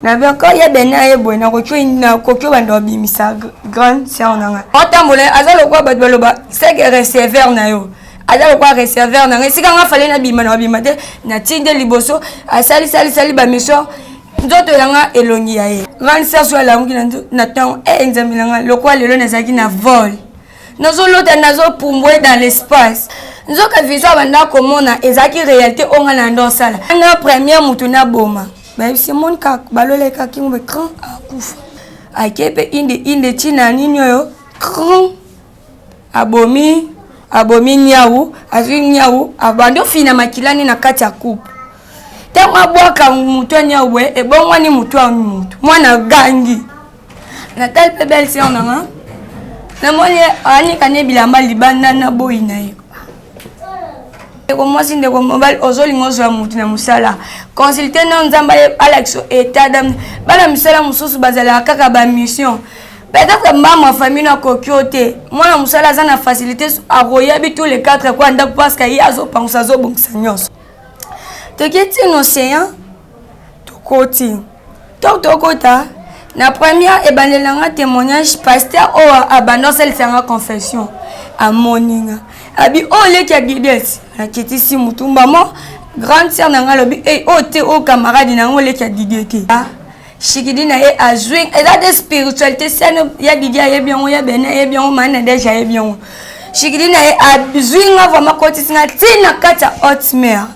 Na encore ye bene aye boye nakoki nakoki obanda obimisa grande sœur na ngai otambola aza lokola bato baloba seke receveur na yo aza lokola receveur na ngai esika ngai fale nabima na babima te natinde liboso asalisalisali bamission nzoto ya nga elongi ya ye grande sœur so alamuki na ntango e nzambe na ngai lokola lelo nazalaki na vol nazolota nazopumbwe dans l'espace nzoka vision abanda komona ezalaki réalité oyo ngai na ndosala nga première motu naboma bayebisi moni kaka balolaki kaka kingo be cran akufa ake mpe inde inde ntina nini oyo cran abomi abomi niau azwi niau abandi ofina makila ni na kati ya coupe ntango abwaka motu ya niau boye ebongwani motu ya motu mwana agangi natali mpe belle sœur na nga namoni anika ne bilamba libanda na boyi na ye ndeko mwasi ndeko mobali ozolinga ozwa motu na mosala consulte na nzambe alakisa état d'âme bana misala mosusu bazalaka kaka bamission peut-être mbamwa famille na akoki yo te mwana mosala aza na facilité akoyebi tous les quatre kwa ndako parce que ye azopangusa azobongisa nyonso toke ti na océan tokoti ntango tokota na première ebandeli na nga témoignage pasteur oyo abanda osalisa nga confession amoni nga abi oyo leki ya didiet nakitisi mutumba mo grande sœur na nga alobi ei oyo te oyo camarade na yango leki ya didier te ah, shikidi na ye azwi eza de spiritualité sene ya didier ayebi yango ya bene ayebi yango mani na deje ayebi yango shikidi na ye azwi nga vraiment kotisi nga ntina kati ya haute mer ah.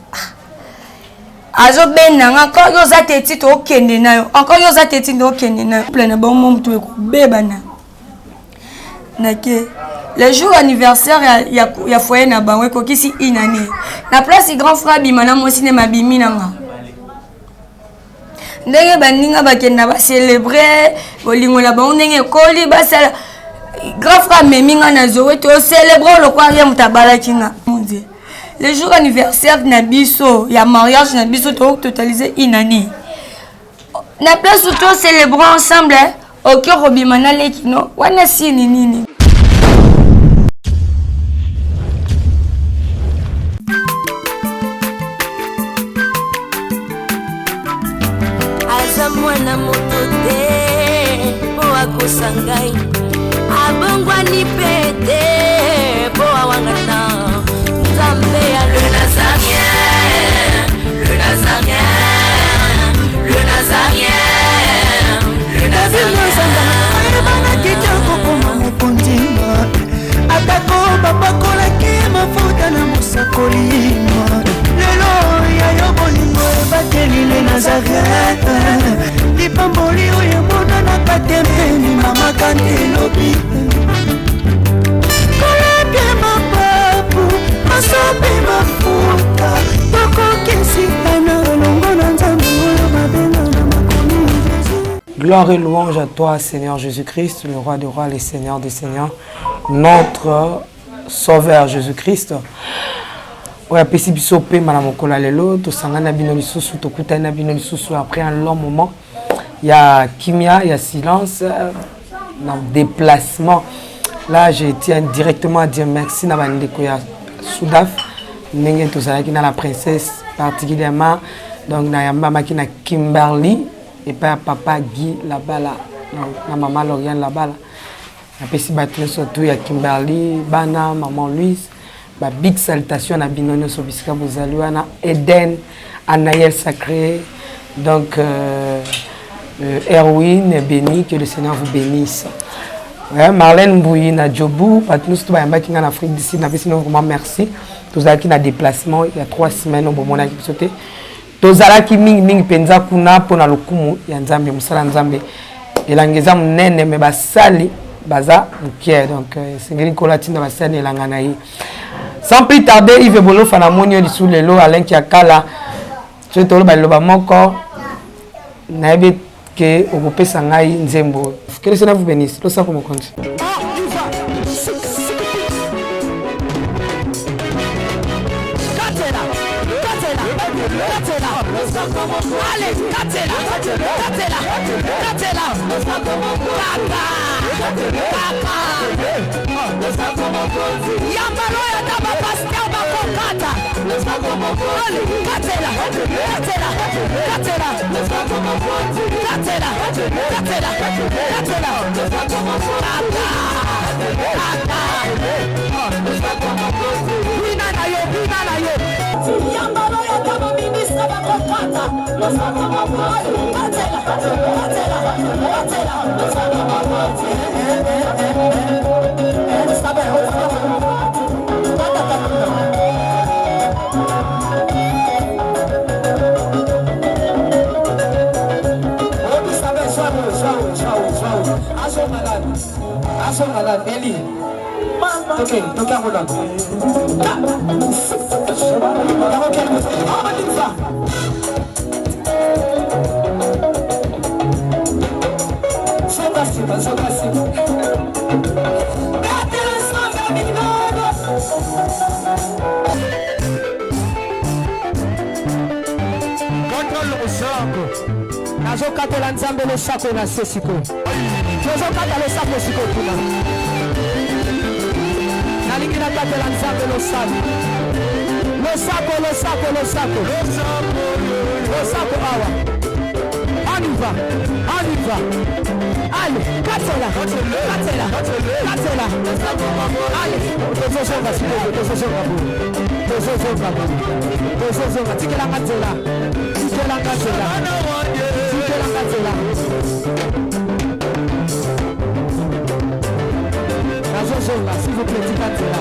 Azobenda nga encore yo oza teti tokende na yo encore yo oza teti tokende na yo couple na bango moto ekobebana nake le jour anniversaire ya, ya, ya foyer na bango ekokisi une année na place grand frère abima na mwasi ne mabimi na nga ndenge baninga bakenda bacelebre bolingo na bango ndenge ekoli basala grand frère amemi nga na zowe tocelebre lokola ye moto abalaki nga mon dieu le jour anniversaire na biso ya mariage na biso to totaliser une année na place où to célébrer ensemble oki okobima na leki no wana sini nini aza mwana moto te mpo akosa ngai abongwani mpe te mpo awangana nzambe ya le nazarien le nazarien le nazarien le nazarien ayebanaki te kokoma mokonzi atako bapakolaki mafuta na mosakoli lelo ya yo bolingo ebateli le nazareth lipamboli oyo emonanaka te mpe limamaka nde elobi kolapie mapapu masopi mafuta tokokisitana elongo na nzambe oyo babenga na makomi Gloire et louange à toi, Seigneur Jésus-Christ, le roi des rois, le Seigneur des seigneurs, notre Sauveur Jésus-Christ. oyo apesi biso pema na mokolo ya lelo tosangani na bino lisusu tokutani na bino lisusu après un long moment ya kimia ya silence na déplacement là je tiens directement à dire merci na bandeko ya sudaf ndenge tozalaki na la princesse particulièrement donc nayambamaki na kimberly epai ya papa guy labala na mama loriane labala napesi bato nyonso tu ya kimberly bana maman louise ba big salutation na bino nyonso bisika bozali wana eden anaël sacré donc euh, euh, erwin béni que le seigneur vous bénisse ouais, marlène mbouyi na jobu bato nyonso to bayambaki ngai na afrique du sud napesi bino vraiment merci tozalaki na déplacement ya trois semaines oyo bomonaki biso te Tozalaki mingi mingi mpenza kuna mpo na lokumu ya Nzambe, mosala ya Nzambe. Elanga eza monene me basali baza moke, donc euh, esengeli Nkolo atinda basali na elanga na ye. Sans plus tarder, Yves Bolofa namoni yo lisusu lelo, Alain Kiakala, soki toloba liloba moko nayebi ke okopesa ngai nzembo. Que le Seigneur vous bénisse. Losako mokonzi. Yambalo ya ta ba pasteur bakokata. Katela, katela, katela, katela, katela, katela. Kata, kata. Bina na yo, bina na yo. Yambalo ya kama ministre bakokata. Katela, katela, katela. Eli. Toke, toke yango nano. Zonga nsima, zonga nsima. Betela nsonga mindondo. Kata losako. Nazokatela Nzambe losako na se sikoyo. Tozokata losako sikoyo kuna. Nalingi nakatela Nzambe losako. Losako, losako, losako. Losako awa. On y va, on y va. Allez, katela, katela, katela. Allez, tozozonga sikoyo, tozozonga boye. Tozozonga boye. Tozozonga, tikelanga nzela. Tikelanga nzela. Tikelanga nzela. Nazozonga, s'il vous plaît, tika nzela.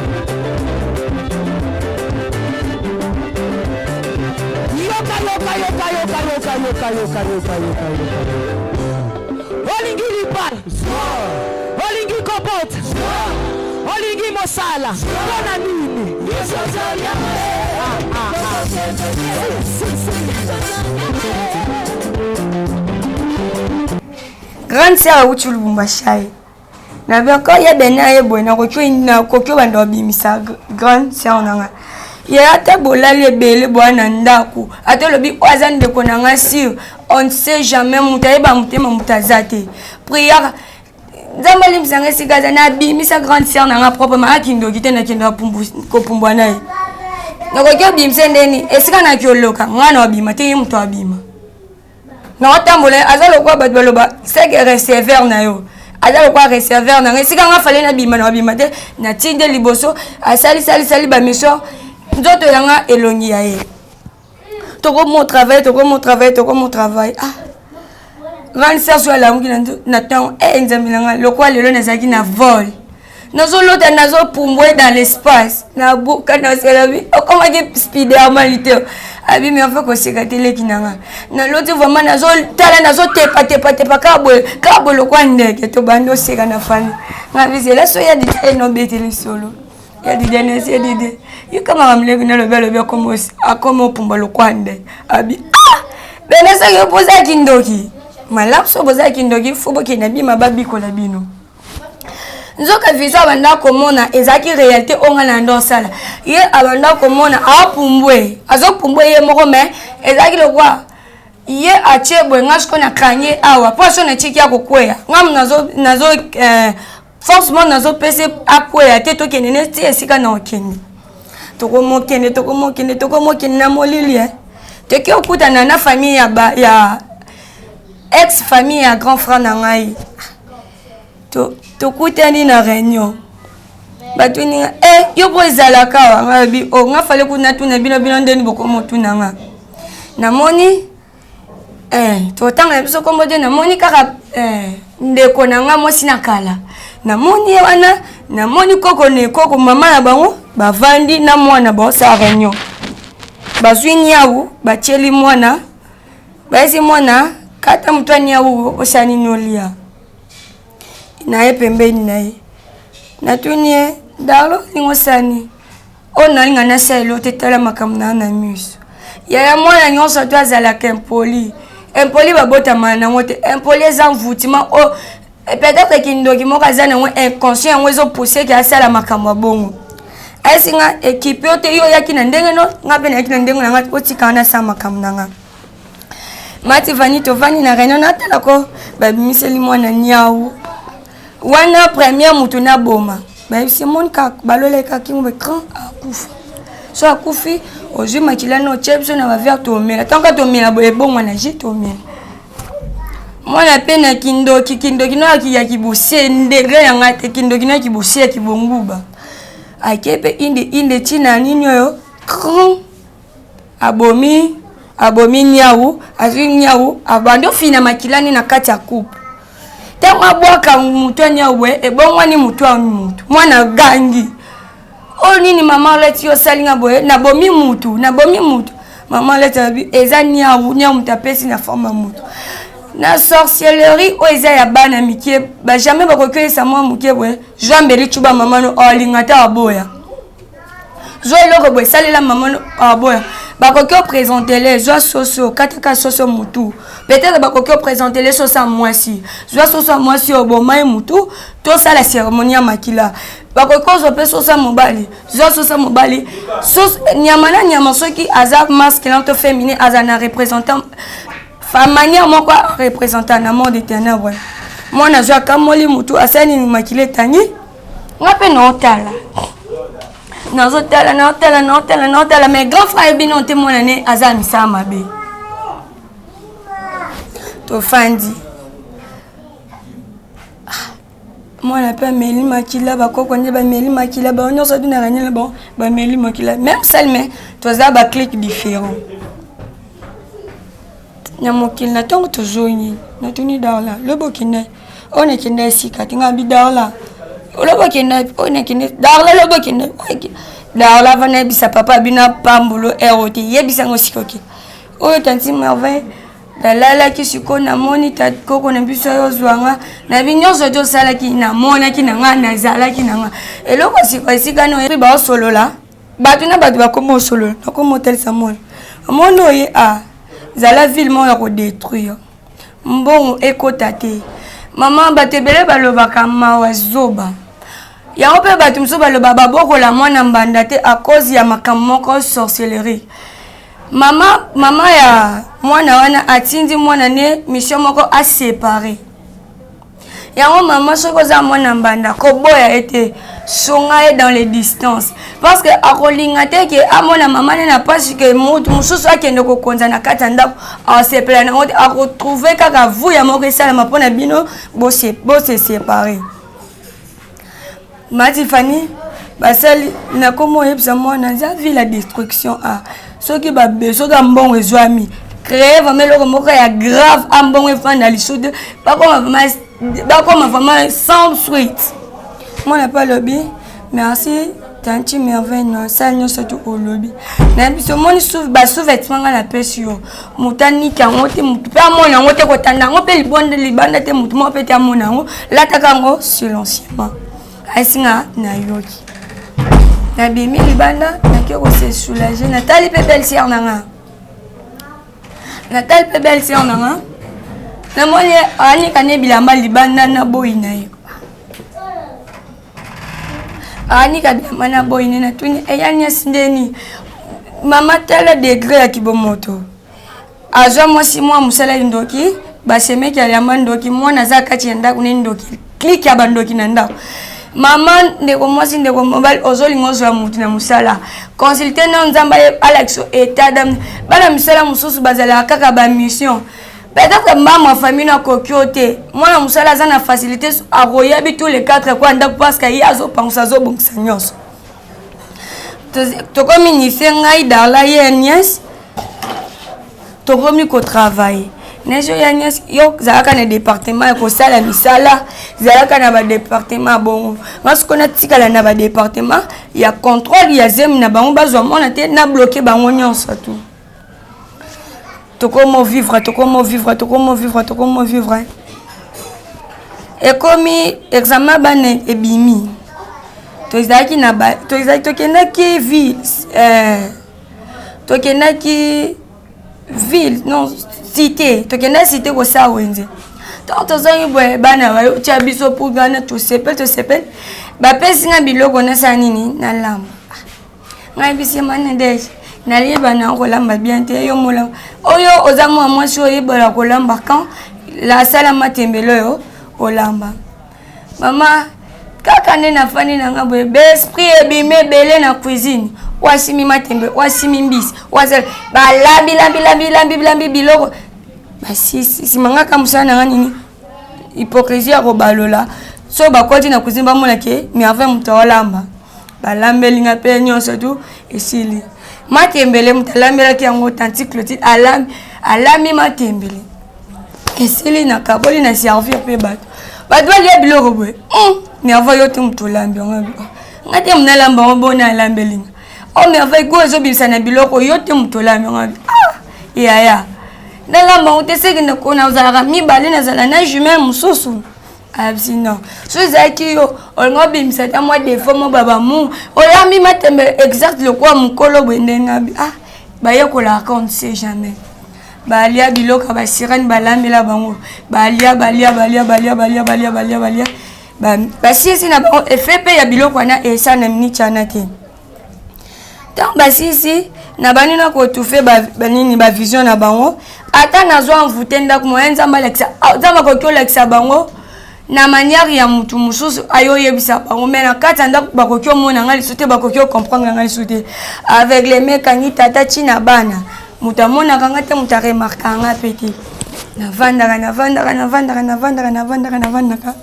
Yoka, yoka, yoka, yoka, yoka, yoka, yoka, yoka, yoka, yoka. Olingi libala, olingi kobota, olingi mosala, mpona nini? Ah, ah, ah. Si, si, si. Grande sœur awuti Lubumbashi aye na bien quand ye bene aye boye nakoki nakoki obanda obimisa grande sœur na nga ye ata bolali ebele boya na ndako ata olobi oyo aza ndeko na nga sur on ne sait jamais moto ayeba motema moto aza te prière Nzambe alimbisa nga esika aza nabimisa grande sœur na nga propre ma akindoki te nakenda kopumbwa na ye nakoki obimisa ndeni esika naki oloka nga na obima te ye moto abima naotambola aza lokola bato baloba seke receveur na yo aza lokola receveur na nga esika nga fale nabima na obima te natinde liboso asalisalisali bamission nzoto ya nga elongi ya ye tokomo travail tokomo travail tokomo travail ah grande sœur so alamuki na ntango e eh, nzambe na ngai lokola lelo nazalaki na vol nazolota nazopumbwe dans l'espace nabuka naselabi okomaki spiderman te abi mais enfin koseka te leki na ngai naloti vraiment nazotala nazotepatepatepa kaka boye kaka boye lokola ndeke tobandi oseka na famille ngai bizela so ya dida enobeteli solo ya dide nesi ya dide yoka makambo leki nalobi alobi akoma opumba lokwa nde abi ah bene soki boza kindoki malamu soki boza kindoki fo bokende bima babikola bino nzoka vision abanda komona ezalaki réalité oyo ngai na nde osala ye abanda komona apumbwe azopumbwe ye moko mais ezalaki lokwa ye atie boye ngai sikoyo nakangi awa mpo so natiki ya kokweya ngai nazo, nazo eh, forcement nazopesa akweya te tokende ne ti esika na okende tokomokende tokomokende tokomokende na molili eh. Toki okutana na famille ya, ba, ya ex famille ya grand frère na ngai tokutani na réunion batuni nga e yo mpo ezalaka awa ngai lobi o oh, nga fale kuna tuna bino bino ndeni bokomotuna nga namoni eh, totanga na biso nkombo te namoni kaka eh, ndeko na nga mwasi na kala namoni ye wana namoni koko ne koko mama na bango bavandi na mwana baosala réunion bazwi niau batieli mwana bayesi mwana kata moto ya niau osala nini olia na ye pembeni na ye natuni ye darlo olingi osala nini oyo nalinga nasalela yo te tala makambo na na miso yaya mwana nyonso to azalaka impoli impoli babotama nango te impoli eza mvutima oyo eh, peut-être kindoki moko aza nango inconscient yango ezopousse ke asala makambo ya bongo ayesi nga ekipe yo te yo oyaki na ndenge no nga mpe nayaki na ndenge na nga otikanga nasala makambo na nga mati vani tovandi na réunion natala ko babimiseli mwana niau wana première motu naboma bayebisi emoni kaka baloleka kingo ecran akufa so akufi Ozwi makila no otie biso na baverre, tomela. Ntango tomela boye, ebongwa na jus, tomela. Mwana mpe na kindoki, kindoki no ya kibosie, ndegre ya ngai te, kindoki no ya kibosie ya kibonguba. Ake mpe inde inde ntina nini oyo cron abomi, abomi niau, azwi niau, abandi ofina makila ni na kati ya coupe. Ntango abwaka motu ya niau boye, ebongwani motu ya motu. Mwana gangi: "Oyo nini, mama Oleti, yo osali nga boye? Nabomi mutu, nabomi mutu." Mama Oleti alobi: "Eza niau, niau moto apesi na forme ya mutu." Na sorcellerie oyo eza ya bana mike, bajamais bakoki oyesa mwa moke boye: "Zwa mbeli, cuba mama no." Alinga te, aboya. "Zwa eloko boye, esalela mama no." Aboya. Bakoki oprésentele: "Zwa soso, kataka soso mutu." Peut-être bakoki oprésentele soso ya mwasi: "Zwa soso ya mwasi oyo, boma ye mutu, tosala cérémonie ya makila." Bakoki kozwa mpe soso ya mobali: "Zwa soso ya mobali." Nyama na nyama, soki aza masculin to féminin, aza na représentant fa manière moko représentant na monde ténèbre. Mwana azwi, akamoli mutu, asali nini, makila etangi. Nga mpe naotala, nazotala, naotala, naotala, naotala, mais grand frère ayebi no te mwana ne aza ya misala mabe. Tofandi, mwana mpe ameli makila, bakoko nde bameli makila, bango nyonso tunaka nini. Bon, bameli makila même sale, mais toza baclique différent na mokili. Na ntongo tozongi, natuni Darla: "Lobi okende oyo?" "Nakende esika te." Nga bi: "Darla, lobi okende oyo?" "Nakende." "Darla, lobi okende?" Darla avanda, yebisa papa bino apambolo ero te, yebisango sika oke oyo. Tanti Merveille, nalalaki sikoyo, namoni koko na biso oyo ozwanga na bi nyonso te osalaki, namonaki na nga, nazalaki na nga eloko. Sikoyo esika no baosolola, bato na bato bakoma osolola, nakoma otalisa mwana, amoni oye a zala ville moko ya kodétruire, mbongo ekota te. Mama, bato ebele balobaka mawa zoba yango mpe bato mosusu baloba babokola mwana mbanda te à cause ya makambo moko sorcellerie. Mama, mama ya mwana wana atindi mwana ne mission moko aséparé yango. Mama, soki oza mwana mbanda, koboya ye te, songa ye dans les distances, parce que akolinga te ke amona mama ne na mpasi, ke motu mosusu akende kokonza na kati ya ndako, asepela nango te. Akotrouve kaka vuya moko esalama mpona bino bose séparer. Mati Fani basali, nakoma oyebisa mwana eza ville ya destruction. A soki babe, soki ambongo ezwami, créer vraiment eloko moko ya grave, ambongo efanda lisu te, bakoma vraiment sans suite. Mwana mpe alobi: "Merci, tanti Merveille, no sala nyonso tu olobi." Nayebi so omoni basous-vêtement ngai napesi yo, moto aniki yango te, motu mpe amona yango te, kotanda yango mpe libonda libanda te, motu moko mpe te amona yango, lataka yango silencieusement. Asinga nayoki, nabimi libanda, nake kose soulager. Natali mpe belle sœur na nga, natali mpe belle sœur na nga, namoni anika ne bilamba libanda na boyi na ye, anika bilamba na boyi ne. Natuni: "Eya niasi ndeni?" Mama, tala degré ya kibomoto. Azwa mwasi mwa mosala ndoki, basemeki alamba ndoki, mwana aza kati ya ndako ne ndoki, clique ya bandoki na ndako. Mama, ndeko mwasi, ndeko mobali, ozolinga ozwa motu na mosala, consulte na Nzambe alakisa état d'âme. Bana misala mosusu bazalaka kaka bamission, peut-être mbambo ya famille no akoki yo te. Mwana mosala aza na facilité, akoyebi tous les quatre kwa ndako, parce que ye azopangusa, azobongisa nyonso. Tokomi nise, ngai, Darla, ye nièce, tokomi kotravaille. Neso ya nyonso, yo zalaka na département ya kosala misala, zalaka na badépartement bongo. Nga sikoyo natikala na badépartement ya contrôle ya zemi na bango, bazwa mwana te, na bloquer bango nyonso tu. Tokomo vivre, tokomo vivre, tokomo vivre, tokomo vivre. Ekomi examen bana ebimi, tozalaki na tozalaki, tokendaki ville, tokendaki ville, non, cité, tokendaki cité kosala wenze. Ntango tozangi boye, bana bayotia biso poudre wana, tosepeli, tosepeli. Bapesi nga biloko, nasala nini? Nalamba. Ngai bisi mana Nadege, nayeba na kolamba bien te. Yo molamba oyo oza mwa mwasi, oyebala kolamba, kan lasala matembele oyo olamba. Mama, kaka nde nafandi na nga boye, baesprit ebimi ebele na cuisine. Oyo asimbi matembe, oyo asimbi mbisi, oyo asali balambi lambi lambi lambi lambi biloko basisi. Nsima nga ka mosala na nga nini? Hypocrisie ya kobalola. So bakoti na cuisine, bamona ke Merveille moto aolamba, balambeli nga mpe nyonso tu esili. Matembele moto alambelaki yango, tanti Clotilde alambi, alambi matembele esili, nakaboli na servir mpe bato, bato balia biloko boye. Merveille, yo te moto olambi yango? Nga te, moto alamba yango. Boni alambeli nga? O Merveille, go ezobimisa na biloko, yo te moto olambi yango? Ah yaya, nalamba yango te, seki nazalaka mibale, nazala na jumelle mosusu. Abisi non, so ezalaki yo, olinga obimisa ata mwa défaut mo babamu oyambi matembe exact lokola mokolo boye ndenge abi. Ah, bayekolaka, on ne sait jamais. Balia biloko ya basirene, balambela bango, balia balia balia balia balia balia balia balia, basilisi na bango. Effet mpe ya biloko wana esala na miniti wana te. Ntango basilisi na bani na kotufe banini, bavision na bango, ata nazwa mvute ndako moya, Nzambe alakisa, Nzambe akoki olakisa bango na manière ya mutu mosusu, ayo oyebisa bango. Mais na kati ya ndako bakoki omona ngai lisusu te, bakoki ocomprendre ngai lisusu te. Avec les mekangi tata ntina bana, moto amonaka nga te, moto aremarkaka nga mpe te. Navandaka, navandaka, navandaka, navandaka, navandaka, navandaka.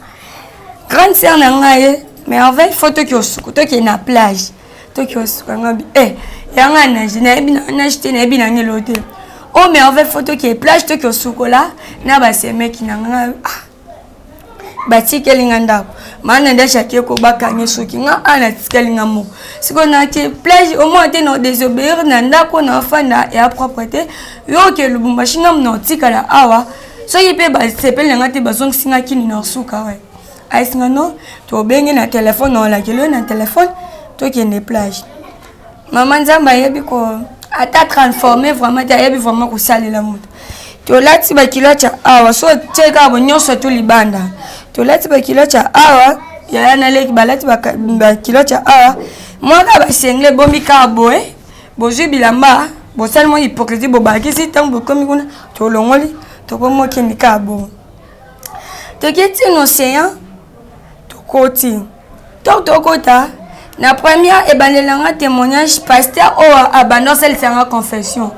Grande sœur na ngai ye: "Merveille, faut toki osuku, tokende na plage, toki osuka." Nga bi eh, yanga nage, nayebi na nage te, nayebi na ngelo te. "O Merveille, faut toke plage, toki osukola na basemeki na nga." Ah, batikeli nga ndako, mana nde ake kobakangi soki nga a natikali nga moko. Sikoyo nake plage, omona te na désobéir na ndako na ofanda ya propre te. Yo oke Lubumbashi, nga na otikala awa. Soki mpe basepeli na nga te, bazongisi nga kini na osuka. We ayesinga no, tobenge na telefone, na olakeli oyo na telefone, tokende plage. Mama, Nzambe ayebi ko ata transforme vraiment te, ayebi vraiment kosalela moto. Tolati baculotte ya awa, so otie kaka bo nyonso to libanda. Tolati baculotte ya awa, yaya naleki balati baculotte ya awa, mwa kaka basengle ebombi kaka boye. Bozwi bilamba, bosali mwa hypocrisie, bobakisi. Ntango bokomi kuna, tolongoli, tokomi okende kaka bongo. Toke ti na océan, tokoti to tokota na première ebandeli nanga témoignage. Pasteur oyo abanda osalisanga confession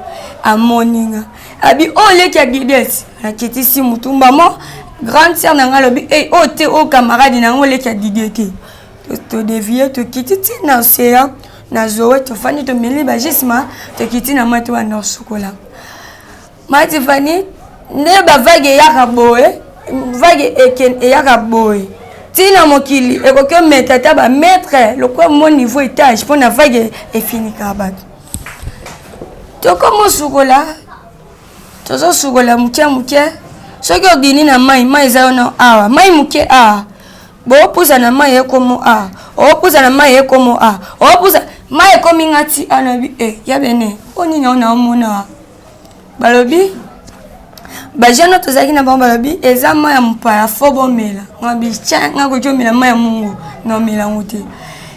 amoni nga, abi: "Oyo leki ya Didiet." Nakitisi mutumba mo. Grande sœur na nga alobi: "Ei, oyo te, oyo camarade na yango, leki ya Didier te." Todévier, tokiti ti na océan na Zoe, tofandi, tomeli bagisma, tokiti na mai, tobanda kosukola. Matifani nde bavague eyaka boye, vague eyaka boye ntina mokili ekoki ometa ata bamètre lokola mo niveau étage, mpo na vague efinikaka bato. Tokomosukola, tozosukola moke moke. Soki obini na mai, mai eza wana awa, mai moke awa, boopusa na mai ekomo awa, oopusa na mai ekomo awa, oopusa mai ekomi nga ti awa. Nabi e ya bene o nini awa naomona awa. Balobi bajeune oyo tozalaki na bango, balobi eza mai ya mopaya, faut bomela. Nga bi tia, nga koki omela mai ya mungu, na omela yango te.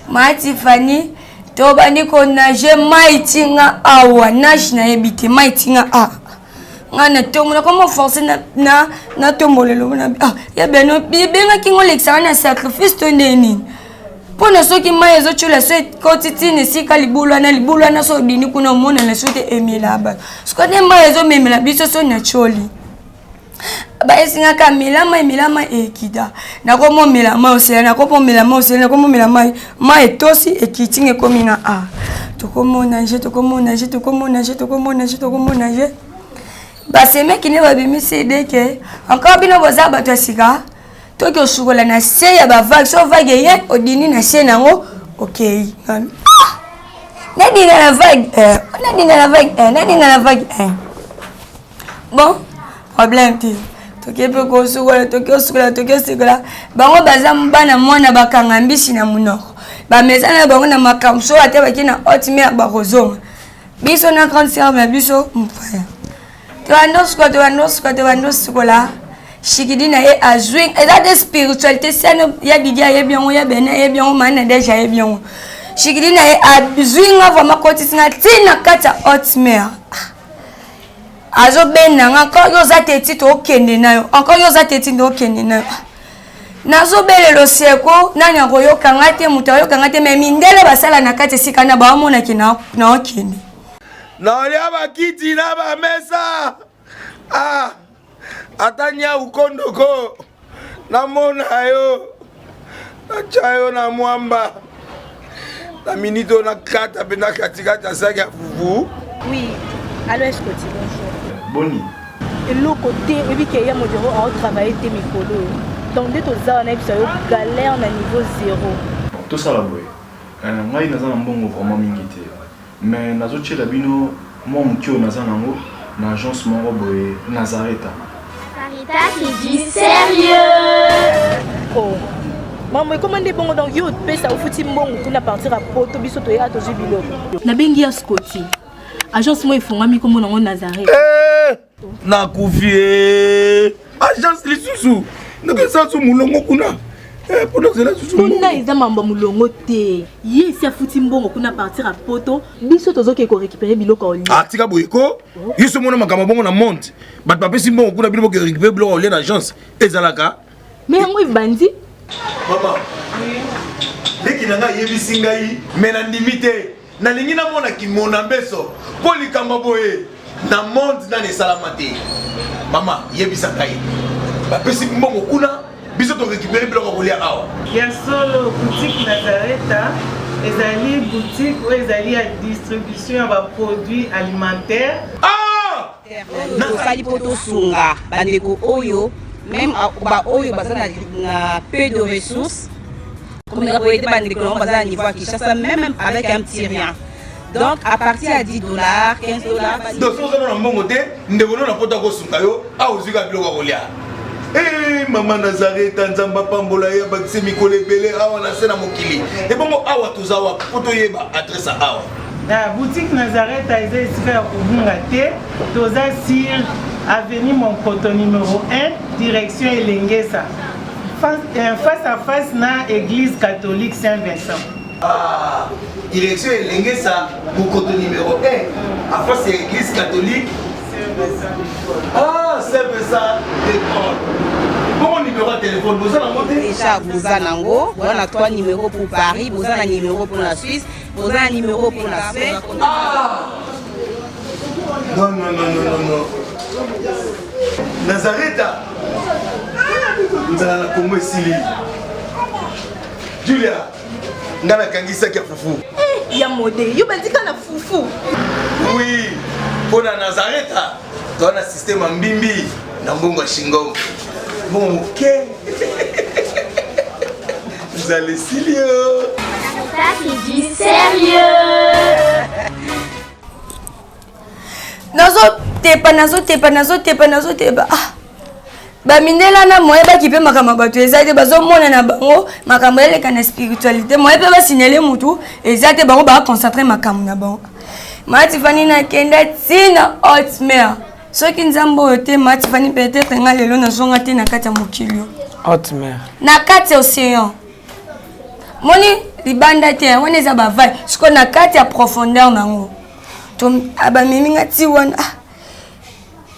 Matifani, tobandi konage, mai tinga awa, nage nayebi te, mai tinga awa. Nga na tombola komo force natombola elongo na ah ya beno bengaki ngo olekisaka na sacrifice to nde nini, mpona soki mai ezotiola so ekoti ntina esika libulu wana, libulu wana so obini kuna, omonana so te, emela bato. Siko nde mai ezomemela biso so na tioli, bayesingaka mela mai, mela mai ekita. Nakomomela mai osela, nakomomela mai osela, nakomomela mai, mai etosi, ekiti nga, ekomi na a. Tokomona je, tokomona je, tokomona je, tokomona je, tokomona je. Basemeki nde babimisi idée ke encore bino boza bato ya sika, toki osukola na se ya bavague. So vague eye, odini na se nango, okei. Ah! Nadinga na vague, nadinga na vague, nadinga na vague. Bon, problème te, toke mpe kosukola, toke osukola, toke osukola. Bango baza bana mwana, bakanga mbisi na monoko, bamesa na bango na makambo. So ate bake na haute mer, bakozonga. Biso na grande sœur na biso mopaya, tobanda osukola, tobanda osukola, tobanda osukola. Shikidi na ye azwi, eza de spiritualité sano ya Didi ayebi yango, ya Bene ayebi yango, mana deja ayebi yango. Shikidi na ye azwi nga vraiment, kotisi nga ntina kati ya haute mer, azobenda nga: "Encore yo oza te, ti tookende na yo, encore yo oza te, ti tookende na yo." Nazobelela oseko, nani akoyoka nga te, moto ayoka nga te, me mindele basala na kati esika na baomonaki naokende. Naolia bakiti na bamesa ah, ata nyau kondoko namona yo natya yo na mwamba na minute oyo nakata mpe na katikati ya saki ya fufu. Oui, allo Escoti, bonjour. Boni? Eloko te, oyebi ke ya modero ao travailler te mikolo oyo. Donc nde toza wana yebisa yo galère na niveau zéro. Bon, tosala boye. Euh, ngai naza na mbongo vraiment mingi te. Mais nazotiela bino mwa moke oyo naza nango na agence moko boye Nazareta. Sarita c'est du sérieux. Oh. Maman ekoma nde bongo donc yo opesa ofuti mbongo kuna partir ya poto biso toya tozwi biloko. Nabengi ya Scotty. Agence moko efungwami kombo nango Nazareth. Eh, nakufi eh. Agence lisusu ndenge su mulongo kuna eh, mpona ozela susu kuna eza mambo ya mulongo te ye esi afuti mbongo kuna partir ya poto biso tozokende korécupere biloko ya olia ah, tika boye ko yo so omona makambo bongo na monde bato bapesi mbongo kuna bino boke récupere biloko ya olia na agence ezalaka me yango ebandi mama leki na ngai ayebisi ngai me nandimi te nalingi namona kimona mbeso mpo likambo boye na monde nani esalama te mama yebisa ngai bapesi mbongo kuna biso torécupere biloko ya kolia awa ya solo boutique nazareta ezali boutique oyo ezali ya distribution ya baproduit alimentaire ah! Tosali mpo tosunga bandeko oyo meme baoyo baza na peu de ressources komeka koyede bandeko yango baza na niveau ya Kinshasa meme avec un petit rien donc à partir ya 10 dollars, 15 dollars. Donc soki oza na mbongo te, ndeko no na poto akosunga yo awa ozwi kaka biloko ya kolia. Hey, mama Nazareta, Nzambe apambola ye, abakise mikolo ebele awa na se na mokili. Ebongo awa toza wapi mpo toyeba adresse ya awa? Na boutique Nazareta eza esika ya kobunga te, toza sur avenue Monkoto numéro 1 direction Elengesa face, face à face na église catholique Saint-Vincent. Ah, direction Elengesa, Mokoto numéro 1, à face ya église catholique. Ah, Saint-Vincent de Paul. Bongo numéro ya téléphone, boza nango te? Déjà boza nango, boza na 3 numéros pour Paris, boza na numéro pour la Suisse, boza na numéro pour la Spain. Ah! Non, non, non, non, non, non. Nazareta, nzala na Congo esili. Julia, nga nakangisaki ya fufu. Eh, ya mode, yo bandika na fufu. Oui, mpo na Nazareta, toza na système ya mbimbi na mbongo ya shingom. Mbongo moke. Nzala esili yo. Ça c'est du sérieux. Nazotepa, nazotepa, nazotepa, nazotepa. Ah. Bamindela na moye bakipe makambo ya bato eza te, bazomona na bango makambo eleka na spiritualité, moye mpe basignale mutu eza te, bango baconcentre makambo na bango. Matifani nakenda ntina haute mer, soki nzambe oyo te Matifani, peut-être nga lelo nazonga te na kati ya mokili oyo. Haute mer na kati ya océan, moni libanda te, wana eza bavague, sikoyo na kati ya profondeur nango bamemi nga ti wana. Ah,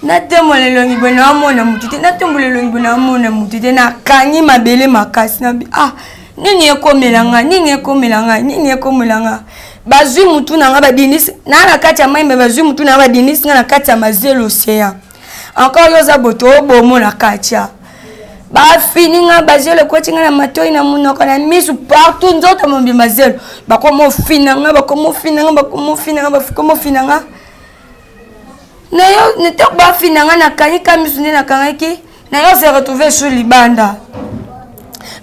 natombola elongi boye naamona motu te, natombola elongi boye naamona motu te, nakangi mabele makasi nabi ah, nini ekomela nga, nini ekomela nga, nini ekomela nga? Bazwi mutu na nga badinisi na na kati ya mai, me bazwi mutu na nga badinisi nga na kati ya mazelo océan. Encore yo oza boto obomo na kati ya bafini nga bazelo ekoti nga na matoi, na monoko, na misu, partout nzoto mobimba zelo. Bakoma ofina nga, bakoma ofina nga, bakoma ofina nga, bakoma ofina nga nayo ntango bafina nga nakangi ka misu nde nakangaki nayo se retrouve sur libanda.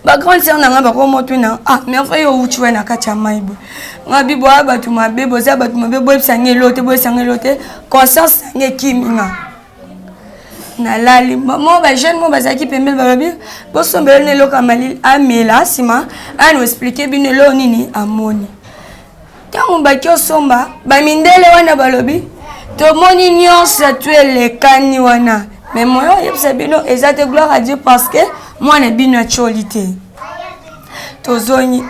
Bagrande sœur na nga bakoma otuna: ah, merveille, owuti wa na kati ya mai boye? Nga bi boya bato mabe, boza bato mabe, boyebisa nga elo te, boyebisa nga elo te. Conscience na nga ekimi nga, nalali mo. Bajeune mo bazalaki pembeni balobi: bosombela na eloko ya malili amela, nsima ano explike bino eloko nini amoni. Ntango baki osomba, bamindele wana balobi: tomoni nyonso tu elekani wana, mais moyo oyebisa bino eza te. Gloire à Dieu, parce que mwana bino atioli te. Tozongi,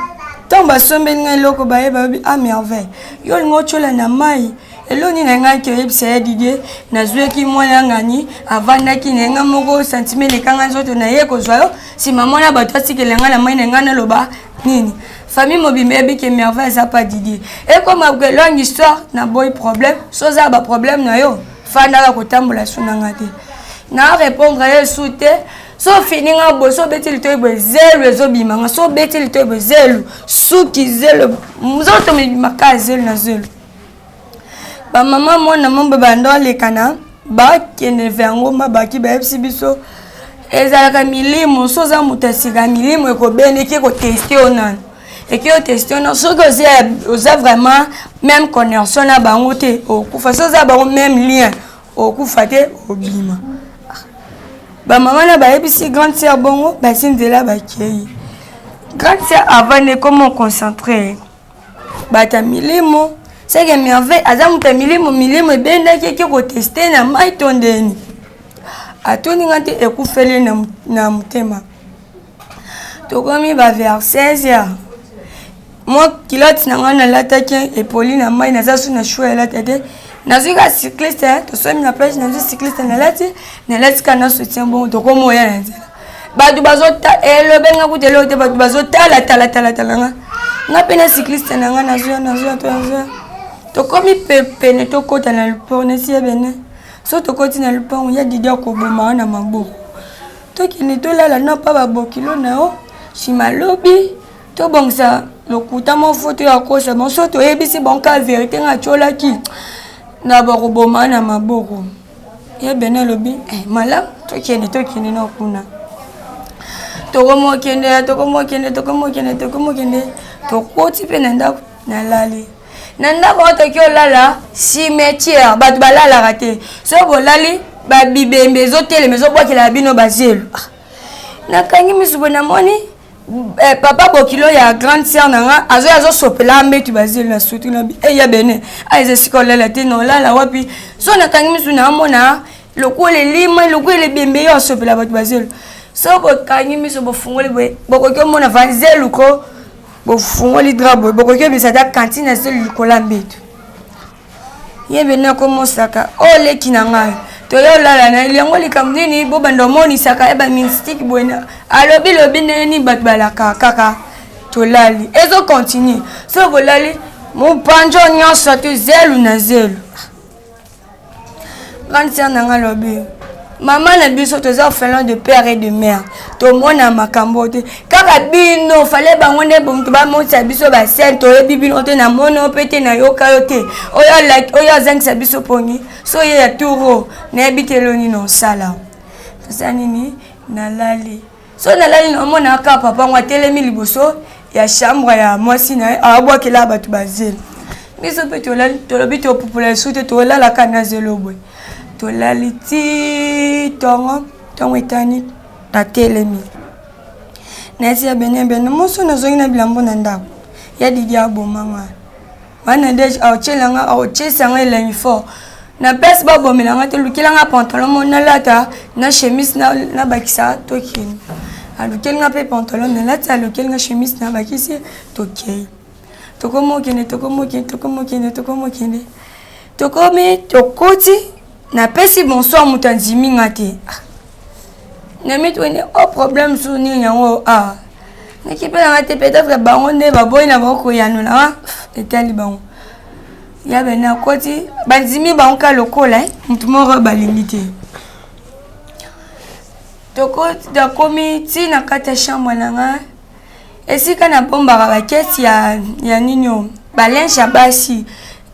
ntango basombeli ngai eloko, baye balobi: ah, merveille, yo olingi otiola na mai eloni na ngai? Ke oyebisa ya Didier nazwaki mwana ngani avandaki na nga moko, sentiment elekanga nzoto na ye kozwa yo. Nsima mwana bato atikela ngai na mai na ngai naloba nini? Famille mobimba eyebi ke Merveille aza pa Didier. Ekoma ke longue histoire na boy problème. So oza ba problème na yo, fandaka kotambola su na ngai te. Na répondre ye su te. So ofini nga boye, so obeti litoyi boye, zelu ezobima nga. So obeti litoyi boye, zelu, suki zelu, nzoto mibima kaka zelu na zelu. Ba mama mwana mombe banda olekana bakende vers ngomba baki bayebisi biso ezalaka milimo so oza moto ya sika milimo ekobenda eke koteste yo nano eke oteste yo nano soki oza vraiment même connexion na bango te okufa so oza bango même lien okufa te obima bamama na bayebisi grande sœur bongo basi nzela bakei grande sœur avandi ekoma concentre bato ya milimo seke merveille aza moto ya milimo milimo ebendaki eke koteste na mai to ndeni atuni nga te ekufeli na, na motema tokomi ba vers 16 heures mwa kilote na ngai nalataki epoli na mai naza su na choix elata te nazwi ka cycliste eh, tosomi na plage nazwi cycliste nalati nalati ka na soutien bongo tokomi oya na nzela bato bazota elobe nga kuta eloko te bato bazotala tala tala tala nga nga mpe na cycliste na nga nazwa nazwa to nazwa tokomi pene tokota na lupango nesi ya bene so tokoti na lupango ya didi akoboma na maboko tokende tolala na pa babokilo na yo nsima lobi tobongisa lokuta moko fo toya kosa bango so toyebisi bango ka verité nga atyolaki na bakoboma na maboko ye bene alobi eh, malamu tokende tokende na kuna tokomokende tokomokende tokomokende tokomokende tokoti mpe na ndako nalali na ndako oyo toki olala cimetière bato balalaka te so bolali babibembe ezotelema ezobwakela bino bazelu ah, nakangi misu boye namoni eh, papa bokilo ya grande sœur na nga azoya azosopela mbetu bazelu na sutu na bi eya eh, bene aeza ah, esika olala te na olala wapi so nakangi misu na amona lokola elima lokola ebembe yo asopela bato bazelu so bokangi miso bofungoli boye bokoki omona vanzelu ko bofungoli drap boye bokoki obimisa ata kantine ya zelu likolo ya mbetu ye bene akomosaka o oh, leki na ngai toye olala na yango likambo nini bobanda omonisaka ye bamystike boye alobi lobi ndenge nini bato balaka kaka tolali ezo continue soki bolali mopanjo nyonso tu zelu na zelu grande sœur na nga alobi mama na biso toza orphelin de père et de mère tomona makambo te kaka bino fale bango nde moto bamonisa biso basene toyebi bino te namona yo mpe te nayoka yo te oyo azangisa biso pongi so ye ya turo nayebi te eloni na osala tosala nini nalali so nalali naomona kaka papa ngo atelemi liboso ya chambre ya mwasi na ye abwakela bato bazelo biso mpe tolobi topupola lisusu te tolalaka na zelo boye tolali ti ntongo ntongo etani natelemi nayesi ya bene bene moso nazongi na bilambo na ndako ya didi abomanga wana nde aotyela nga aotyesa nga elengi fort na place babomela nga te lukela nga pantalon mo nalata na chemise nabakisa tokende alukeli nga mpe pantalon nalati alukeli nga chemise nabakisi tokei tokomi okende tokomi okende tokomi okende tokomi okende tokomi tokoti napesi bonsoir moto andimi nga te ah. na mituni o oh, problème su nini yango ah nakipe nanga te peut-être bango nde baboyi na bango koyanola ah, etali bango ya bene akoti bandimi bango ka lokola eh, motu moko balingi te tokomi ti na kati ya chambre na ngai esika nabombaka bakesi ya, ya nini oyo balinge ya basi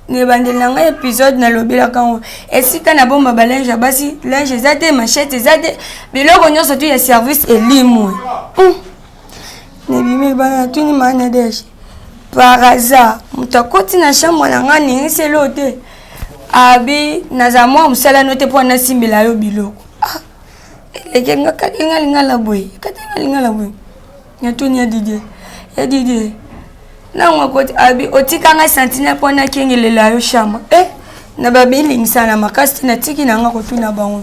na ebandeli na ngai episode nalobelaka yango esika nabomba balinge ya basi linge eza te machete eza te biloko nyonso tu ya service elimwe hmm. nabimi libanda natuni maa nadege par hasard moto akoti na chambre na ngai ningisi eloko te abi naza mwa mosala no te mpo nasimbela yo biloko ah, eleke nga kati nga lingala boye kati nga lingala boye natuni ya didie ya didie nango akoti abi otika ngai sentinelle mpo nakengelela yo chambre e eh, na babilingisa na makasi te natiki na nga kotuna bango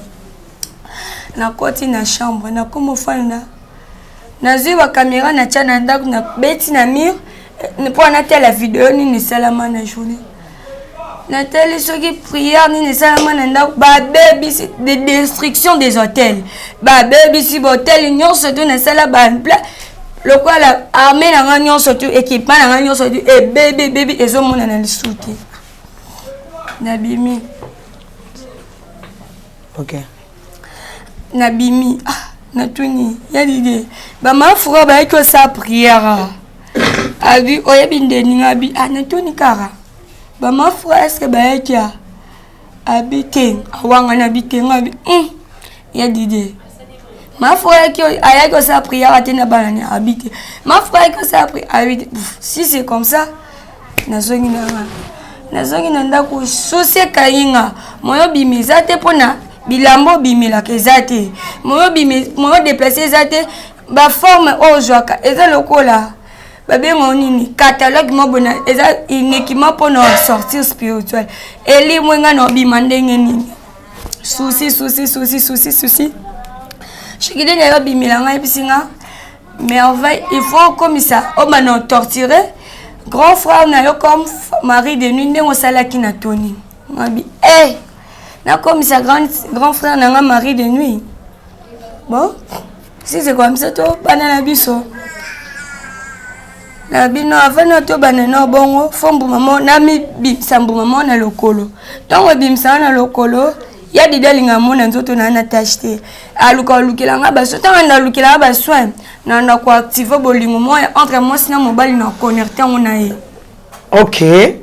nakoti na chambre nakoma ofanda nazwi bakamera natya na ndako nabeti na mur eh, mpo natala video nini esalama na journée. Natali soki prière nini esalama na ndako, babebisi de destruction des hôtels, babebisi bahotel nyonso to nasala bapla lokola armée na nga nyonso tu, équipement na nga nyonso tu ebebi ebebi, ezomonana lisusu te. Nabimi. Ok. Nabimi, ah, natuni ya Didie, bamafura bayaki osala prière, abi oyebi ndeni nga abi, ah, natuni kaka bamafura eske bayaki a abi te, awangani abi te, nga abi ya Didie, mafura ayaki ayaki osala prière te na bana ni abi te, mafura ayaki osala prière abi te. Si c'est comme ça, nazongi na nga, nazongi na ndako, susi ekangi nga, moyo obima eza te, mpona bilamba obimelaka eza te, moyo moyo déplace eza te, baforme oyo ozwaka eza lokola babenga nini, catalogue moko boye, eza uniquement mpona sortir spirituel. Elimwe nga na obima ndenge nini? Susi, susi, susi, susi, susi. Shikide na yo obimela ngai, yebisi nga: Merveille, il faut okomisa obana otorture grand frère na yo comme mari de nuit ndenge osalaki na Tony. Ngabi e nakomisa grand frère na nga mari de nuit. Bon, si c'est comme ça, tobana na biso na bino. Avant na tobanda na bongo, fo mbuma mo namibimisa, mbuma mo na lokolo. Ntango ebimisaka na lokolo ya Didi, alinga mona nzoto na na tache te, aluka alukela nga basoin. Ntango nalukela nga basoin, na na koactive bolingo moko entre mwasi na mobali, na connecte yango na ye. Ok, est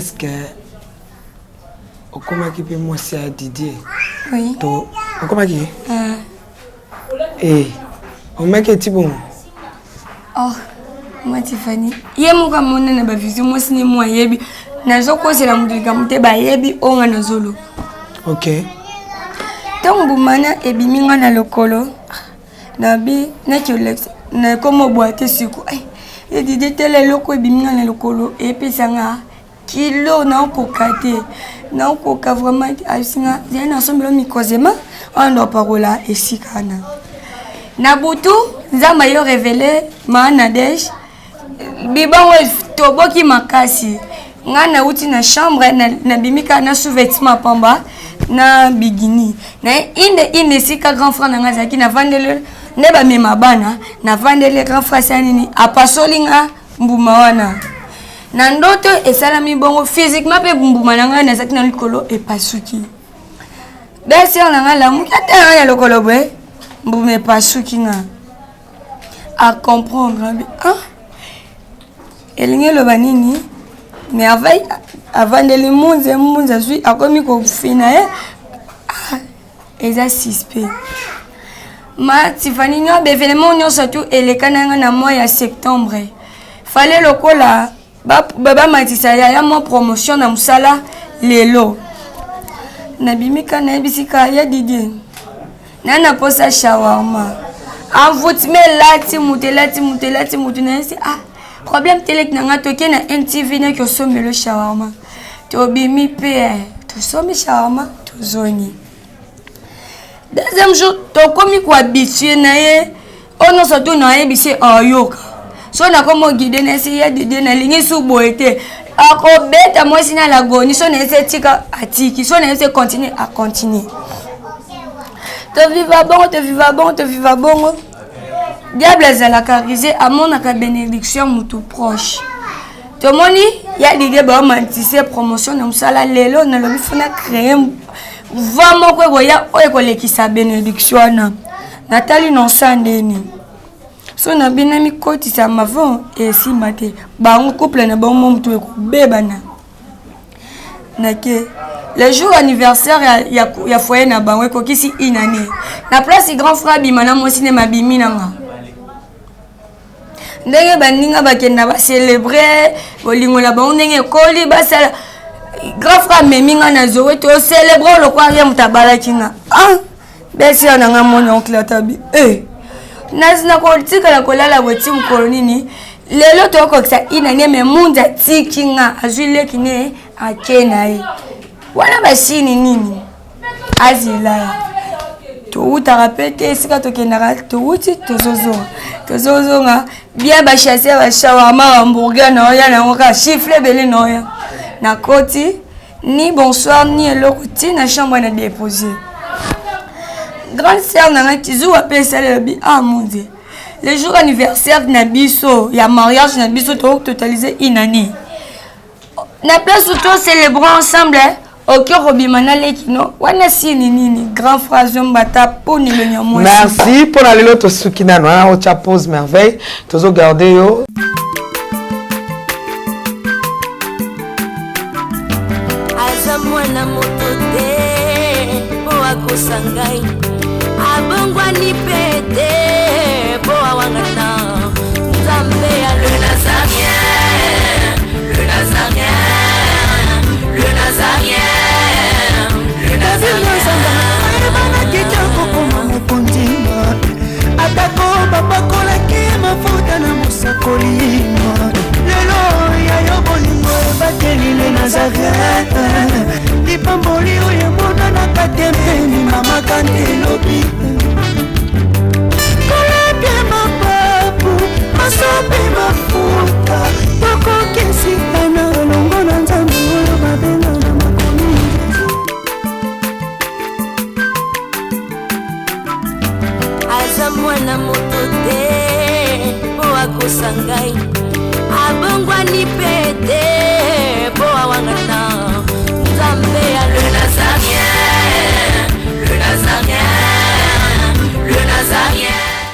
ce que okomaki mpe mwasi ya Didier? Oui. To okomaki? Uh. E omaki eti bongo? Oh, ma Tifani ye moko amona na bavision, mwasi ne mo ayebi, nazokosela moto likambo te, bayebi oyo nga nazoloba. Ok. Ntango mbumana ebimi nga na lokolo, nabi naki olekisa, nakoma obwa te siko edide tele, eloko ebimi nga na lokolo epesa nga kilo, naokoka te, naokoka vraiment te. Abisinga zali nasombelo mikozema wana, ndo opakola esika wana na butu. Nzambe ayo révélé maa Nadege, bibango toboki makasi. Ngai nauti na chambre, nabimi kaka na sous-vêtement pamba na bigini na inde inde esika grand frère na ngai azalaki. Navandeli nde bamema bana, navandeli grand frère asala nini, apasoli nga mbuma wana na ndoto. Esalami bongo physiquement mpe, mbuma na ngai nazalaki na likolo epasuki. Belle-sœur na ngai lamuki, ata ngai na lokolo boye, mbuma epasuki. Nga acomprendre abi: ah, elingi eloba nini? Merveille avandeli mbunze, mbunze azwi, akomi kofina ye. Ah, eza suspect. Ma Tifani, nyo baévénement nyonso tu eleka na nga na mois ya septembre, fale lokola bamatisa yaya mwa promotion na mosala. Lelo nabimi ka nayebisi ka ya Didier na na posa shawarma, envoûtement elati moto, elati moto, elati moto. Nayebisi: ah, problème teleki na nga, toke na NTV, naki osombelo shawarma. Tobimi mpe tosombi shawarma, tozongi. Deuxième jour, tokomi kohabitue na ye, oyo nyonso tu nayebisi ayoka. So nakomi oguide na esi ya Didie, nalingi su boye te, akobeta mwasi na lagoni. So nayesi etika, atiki. So nayesi continue, acontinue. Toviva bongo, toviva bongo, toviva bongo. Diable azalaka rusé, amonaka bénédiction motu proche. Tomoni ya Didie baomantise promotion na mosala. Lelo nalobi fona créer voix moko ekoya oyo ekolekisa bénédiction wana. Natali nonsa ndeni so na bino mikotisa mavon esimba te, bango couple na bango mo motu ekobebana. Nake le jour anniversaire ya foyer na bango ekokisi une année, na place grand frère abima na mwasi ne mabimi na nga ndenge baninga bakenda bacelebre bolingo na bango ndenge ekoli basala. Grand frère amemi nga na Zoe, tocelebre lokwa ye moto abalaki nga. Ah, belle-sœur na nga moni oncle atabi e nakotikala kolala boti mokolo nini. Lelo tokokisa inane, me munzi atiki nga, azwi leki ne ake na ye wana basini nini azela. Towutaka mpe te esika tokendaka, towuti, tozozonga, tozozonga bien, bachasse bashawarma, hamburger na oya nango kaka chiffre ebele na oya. Nakoti, ni bonsoir ni eloko, ti na chambre na dépose. Grande sœur na ngai kizuwa mpe esali, elobi: "Ah mon Dieu, le jour anniversaire na biso ya mariage na biso, tototalize une année na place où tocélébrer ensemble, oki okobima na leki no wana, sini nini?" Grand frère azombata mponi elongi ya mwasi. Merci mpona lelo. Tosuki nano wana, otya pause. Merveille, tozogarde yo. Aza mwana moto te mpo akosa ngai, abongwani mpe te mpo awangana Nzambe ya le Nazarien, le Nazarien, le Nazarien, le Nazarien. Ayebanaki te kokoma mokonzi, atako bapakolaki mafuta na mosakoli. Lelo ya yo bolingo ebateli le Nazaret, lipamboli oyo emonanaka te mpeni mamaka nde elobi kolapia mapapu masope mafuta, tokokesika na elongo na Nzambe oyo babenga na makomi. Aza mwana moto te mpo akosa ngai, abongwani mpe te.